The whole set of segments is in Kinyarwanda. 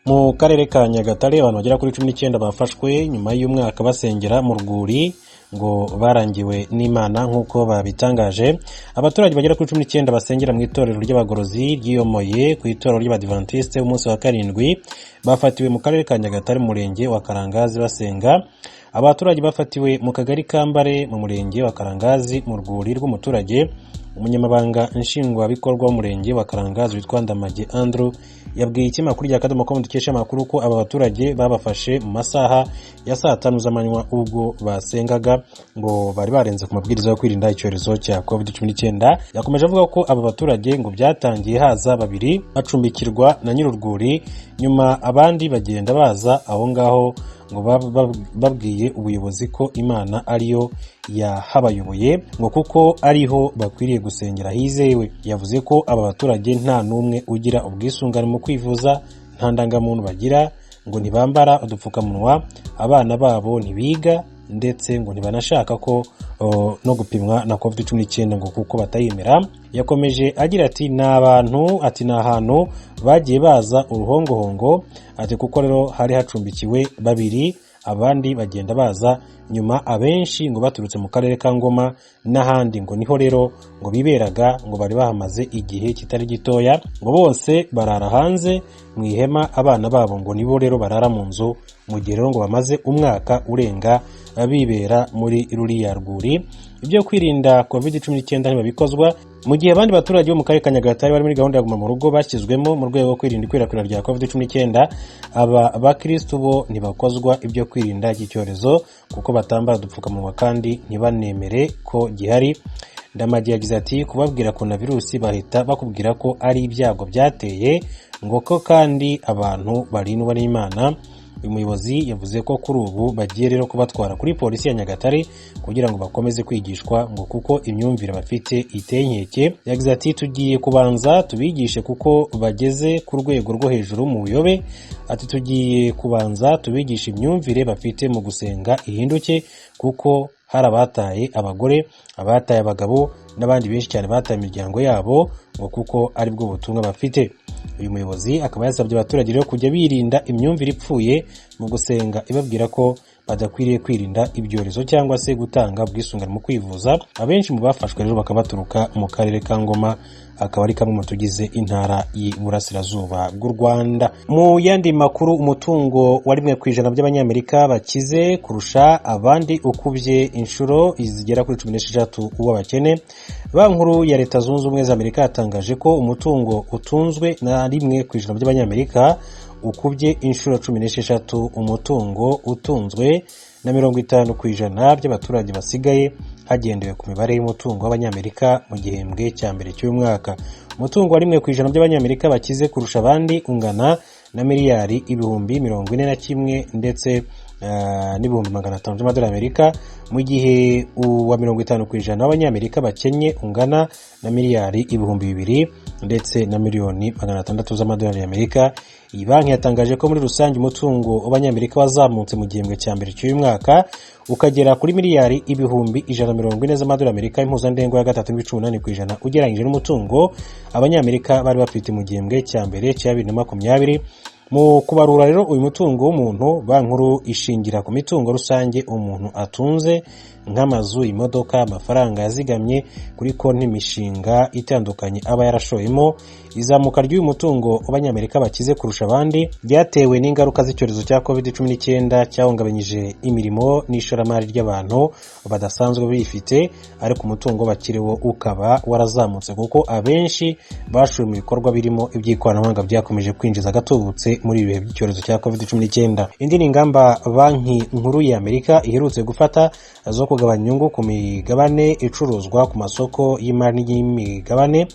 Mu karere ka Nyagatare, abantu bagera kuri 19 bafashwe nyuma y'umwaka basengera mu rwuri, ngo barangiwe n'Imana nk'uko babitangaje. Abaturage bagera kuri 19 basengera mu itorero ry'Abagorozi ryiyomoye ku itorero ry'Abadivantisite umunsi wa karindwi bafatiwe mu karere ka Nyagatare, mu murenge wa Karangazi, basenga. Abaturage bafatiwe mu kagari ka Mbare, mu murenge wa Karangazi, mu rwuri rw'umuturage. Umunyamabanga nshingwabikorwa w'umurenge wa Karangazi witwa Ndamage Andrew yabwiye ikinyamakuru rya Akadomo com dukesha amakuru ko aba baturage babafashe mu masaha ya saa 5 z'amanywa ubwo basengaga, ngo bari barenze ku mabwiriza yo kwirinda icyorezo cya COVID-19. Yakomeje avuga ko aba baturage ngo byatangiye haza babiri bacumbikirwa na nyir'urwuri, nyuma abandi bagenda baza aho ngaho, ngo babwiye ubuyobozi ko Imana ariyo yahabayoboye, ngo kuko ariho bakwiriye gusengera hizewe. Yavuze ko aba baturage nta n'umwe ugira ubwisungane mu kwivuza, nta ndangamuntu bagira, ngo ntibambara udupfukamunwa, abana babo ntibiga, ndetse ngo ntibanashaka ko no gupimwa na COVID-19, ngo kuko batayemera. Yakomeje agira ati: "Ni abantu", ati: "Ni ahantu bagiye baza uruhongohongo", ati: "Kuko rero hari hacumbikiwe babiri, abandi bagenda baza nyuma, abenshi ngo baturutse mu karere ka Ngoma n'ahandi." Ngo niho rero ngo biberaga, ngo bari bahamaze igihe kitari gitoya, ngo bose barara hanze mu ihema, abana babo ngo nibo rero barara mu nzu, mu gihe rero ngo bamaze umwaka urenga bibera muri ruriya rwuri. Ibyo kwirinda COVID-19 ntibabikozwa. Mu gihe abandi baturage bo mu karere ka Nyagatare bari muri gahunda ya guma mu rugo bashyizwemo mu rwego rwo kwirinda ikwirakwira rya COVID-19, aba bakirisitu bo ntibakozwa ibyo kwirinda iki cyorezo, kuko batambara udupfukamunwa kandi ntibanemere ko gihari. Ndamage yagize ati: "Kubabwira virusi bahita bakubwira ko ari ibyago byateye, ngo ko kandi abantu barindwa n'Imana." Uyu muyobozi yavuze ko kuri ubu bagiye rero kubatwara kuri polisi ya Nyagatare kugira ngo bakomeze kwigishwa, ngo kuko imyumvire bafite iteye inkeke. Yagize ati: "Tugiye kubanza tubigishe kuko bageze ku rwego rwo hejuru mu buyobe." Ati: "Tugiye kubanza tubigishe, imyumvire bafite mu gusenga ihinduke, kuko hari abataye abagore, abataye abagabo n'abandi benshi cyane bataye imiryango yabo, ngo kuko aribwo butumwa bafite." Uyu muyobozi akaba yasabye abaturage rero kujya birinda imyumvire ipfuye mu gusenga ibabwira ko badakwiriye kwirinda ibyorezo cyangwa se gutanga ubwisungane mu kwivuza. Abenshi mu bafashwe rero bakaba baturuka mu karere ka Ngoma, akaba ari kamwe mu tugize intara y'Iburasirazuba bw'u Rwanda. Mu yandi makuru, umutungo wa 1% by'Abanyamerika bakize kurusha abandi ukubye inshuro zigera kuri 16 uw'abakene. Banki Nkuru ya Leta Zunze Ubumwe za Amerika yatangaje ko umutungo utunzwe na 1% by'Abanyamerika ukubye inshuro 16 umutungo utunzwe na 50% by'abaturage basigaye, hagendewe ku mibare y'umutungo w'Abanyamerika mu gihembwe cya mbere cy'uyu mwaka. Umutungo wa 1% by'Abanyamerika bakize kurusha abandi ungana na miliyari 41,500 ndetse n'ibihumbi 500 by'amadolari y'Amerika, mu gihe uwa 50% w'Abanyamerika bakennye ungana na miliyari 2000 ndetse na miliyoni 600 z'amadolari y'Amerika. Iyi banki yatangaje ko muri rusange umutungo w'Abanyamerika wazamutse mu gihembwe cya mbere cy'uyu mwaka, ukagera kuri miliyari 140,000 z'amadolari y'Amerika, impuzandengo ya 3.8% ugereranyije n'umutungo Abanyamerika bari bafite mu gihembwe cya mbere cya 2020. Mu kubarura rero uyu mutungo w'umuntu, Banki Nkuru ishingira ku mitungo rusange umuntu atunze nk'amazu, imodoka, amafaranga yazigamye kuri konti, imishinga itandukanye aba yarashoyemo. Izamuka ry'uyu mutungo w'Abanyamerika bakize kurusha abandi ryatewe n'ingaruka z'icyorezo cya COVID-19 cyahungabanyije imirimo n'ishoramari ry'abantu badasanzwe bifite, ariko umutungo bakiriwo ukaba warazamutse kuko abenshi bashoye mu bikorwa birimo iby'ikoranabuhanga byakomeje kwinjiza agatubutse muri ibi bihe by'icyorezo cya COVID-19. Indi ni ingamba Banki Nkuru ya Amerika iherutse gufata zo kugabanya inyungu ku migabane icuruzwa ku masoko y'imari n'imigabane,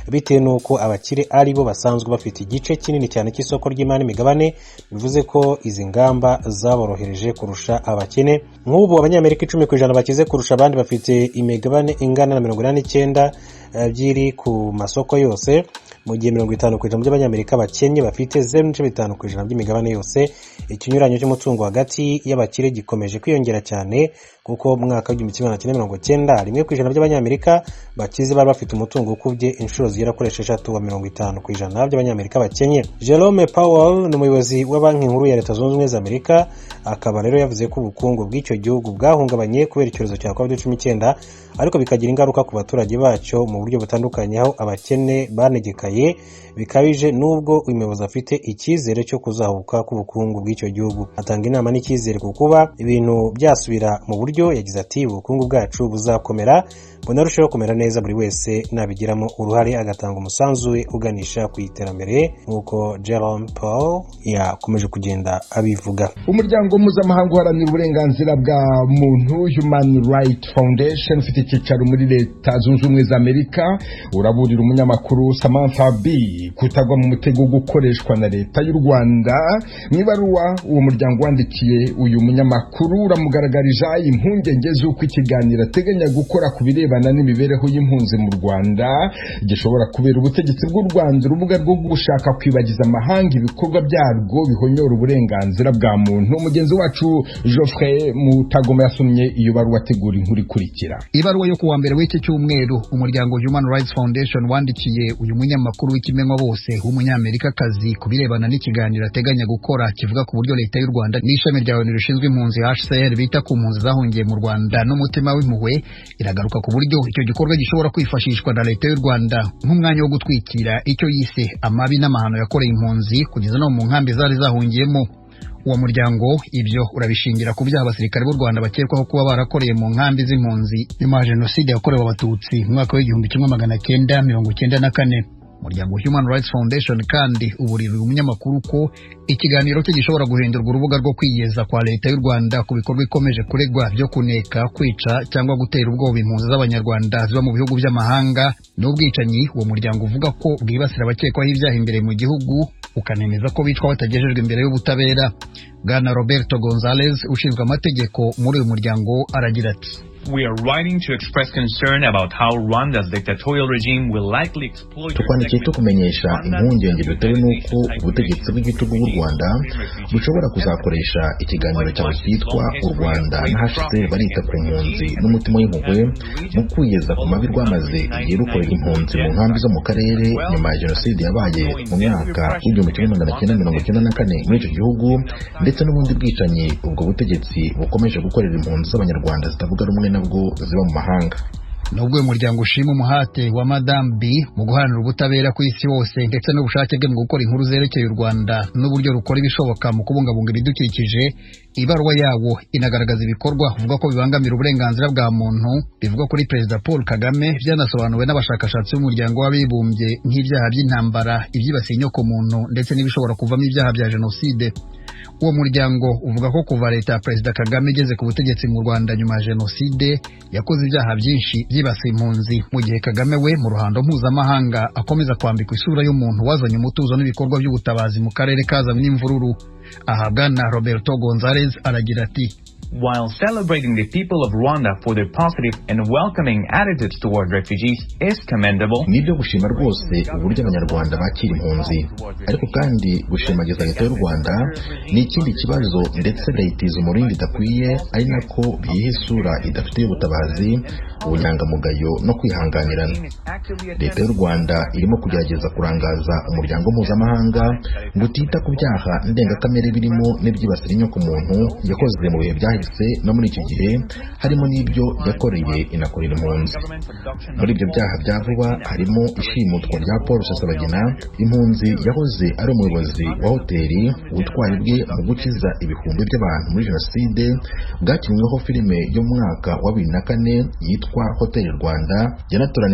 bitewe n'uko abakire ari bo basanzwe bafite igice kinini cyane cy'isoko ry'imari n'imigabane, bivuze ko izi ngamba zaborohereje kurusha abakene. Nk'ubu Abanyamerika 10% bakize kurusha abandi bafite imigabane ingana na 89 by'iri ku masoko yose, mu gihe 50% by'abakene bafite imigabane ingana na Mu gihe 50% by'Abanyamerika bakennye bafite 0.5% by'imigabane yose, ikinyuranyo cy'umutungo hagati y'abakire gikomeje kwiyongera cyane, kuko mu mwaka w'1990 1% by'Abanyamerika bakize bari bafite umutungo ukubye inshuro zigera kuri 6 wa 50% by'Abanyamerika bakennye. Jerome Powell ni umuyobozi wa Banki Nkuru ya Leta Zunze Ubumwe za Amerika, akaba rero yavuze ko ubukungu bw'icyo gihugu bwahungabanye kubera icyorezo cya COVID-19, ariko bikagira ingaruka ku baturage bacyo mu buryo butandukanye, aho abakene banegekaye bikabije. Nubwo uyu muyobozi afite icyizere cyo kuzahuka k'ubukungu bw'icyo gihugu, atanga inama n'icyizere ku kuba ibintu byasubira mu buryo. Yagize ati: "Ubukungu bwacu buzakomera bunarusheho kumera neza buri wese nabigiramo uruhare, agatanga umusanzu we uganisha ku iterambere", nk'uko Jerome Powell yakomeje kugenda abivuga. Umuryango mpuzamahanga uharanira uburenganzira bwa muntu, Human Rights Foundation, ufite icyicaro muri Leta Zunze Ubumwe za Amerika, uraburira umunyamakuru Samantha Bee kutagwa mu mutego wo gukoreshwa na Leta y'u Rwanda. Mu ibaruwa uwo muryango wandikiye uyu munyamakuru, uramugaragarije impungenge z'uko ikiganiro ateganya gukora ku birebana n'imibereho y'impunzi mu Rwanda gishobora kubera ubutegetsi bw'u Rwanda urubuga rwo gushaka kwibagiza amahanga ibikorwa byarwo bihonyora uburenganzira bwa muntu. Mugenzi wacu Geoffrey Mutagoma yasomye iyo baruwa, ategura inkuru ikurikira. Ibaruwa yo kuwa mbere w'iki cyumweru umuryango Human Rights Foundation wandikiye uyu munyamakuru w'ikimenywa bose w'Umunyamerikakazi ku birebana n'ikiganiro ateganya gukora kivuga ku buryo Leta y'u Rwanda n'ishami rya ONU rishinzwe impunzi HCR bita ku mpunzi zahungiye mu Rwanda n'umutima w'impuhwe, iragaruka ku buryo icyo gikorwa gishobora kwifashishwa na Leta y'u Rwanda nk'umwanya wo gutwikira icyo yise amabi n'amahano yakoreye impunzi kugeza no mu nkambi zari zahungiyemo. Uwo muryango ibyo urabishingira ku byaha abasirikare b'u Rwanda bakekwaho kuba barakoreye mu nkambi z'impunzi nyuma ya Jenoside yakorewe Abatutsi mu mwaka w'1994. Umuryango Human Rights Foundation kandi uburira uyu munyamakuru ko ikiganiro cye gishobora guhindurwa urubuga rwo kwiyeza kwa Leta y'u Rwanda ku bikorwa ikomeje kuregwa byo kuneka, kwica cyangwa gutera ubwoba impunzi z'Abanyarwanda ziba mu bihugu by'amahanga, n'ubwicanyi uwo muryango uvuga ko bwibasira abakekwaho ibyaha imbere mu gihugu, ukanemeza ko bicwa batagejejwe imbere y'ubutabera. Bwana Roberto Gonzalez, ushinzwe amategeko muri uyu muryango, aragira ati: We are writing to express concern about how Rwanda's dictatorial regime will likely exploit. Tukwandikiye tukumenyesha impungenge dutewe n'uko ubutegetsi bw'igitugu bw'u Rwanda bushobora kuzakoresha ikiganiro cyawe cyitwa "U Rwanda na HCR barita ku mpunzi n'umutima w'impuhwe" mu kwiyeza ku mabi rwamaze igihe rukorera impunzi mu nkambi zo mu karere nyuma ya jenoside yabaye mu mwaka w'1994 muri icyo gihugu, ndetse n'ubundi bwicanyi ubwo butegetsi bukomeje gukorera impunzi z'Abanyarwanda zitavuga rumwe nabwo ziba mu mahanga. Nubwo uyu muryango ushima umuhate wa Madame Bee mu guharanira ubutabera ku isi hose, ndetse n'ubushake bwe mu gukora inkuru zerekeye u Rwanda n'uburyo rukora ibishoboka mu kubungabunga ibidukikije, ibaruwa yawo inagaragaza ibikorwa uvuga ko bibangamira uburenganzira bwa muntu bivugwa kuri Perezida Paul Kagame, byanasobanuwe n'abashakashatsi b'Umuryango w'Abibumbye nk'ibyaha by'intambara, ibyibasiye inyokomuntu, ndetse n'ibishobora kuvamo ibyaha bya jenoside. Uwo muryango uvuga ko kuva leta ya Perezida Kagame igeze ku butegetsi mu Rwanda nyuma ya jenoside, yakoze ibyaha byinshi byibasiye impunzi, mu gihe Kagame we mu ruhando mpuzamahanga akomeza kwambikwa isura y'umuntu wazanye umutuzo n'ibikorwa by'ubutabazi mu karere kazanywe n'imvururu. Aha Bwana Roberto Gonzalez aragira ati: While celebrating the people of Rwanda for their positive and welcoming attitudes toward refugees is commendable, Ni ibyo gushima rwose uburyo Abanyarwanda bakira impunzi, ariko kandi gushimagiza Leta y'u Rwanda ni ikindi kibazo, ndetse birayitiza umurindi idakwiye, ari nako biyiha isura idafite y'ubutabazi, ubunyangamugayo no kwihanganirana. Leta y'u Rwanda irimo kugerageza kurangaza umuryango mpuzamahanga ngo utita ku byaha ndengakamere birimo n'ibyibasira inyokomuntu yakoze mu bihe byahise no muri iki gihe, harimo n'ibyo yakoreye inakorera impunzi. Muri ibyo byaha bya vuba harimo ishimutwa rya Paul Rusesabagina, impunzi yahoze ari umuyobozi wa hoteli. Ubutwari bwe mu gukiza ibihumbi by'abantu muri jenoside bwakinweho filime yo mu mwaka wa 2004 yitwa Hoteli Rwanda, yanatoranijwe.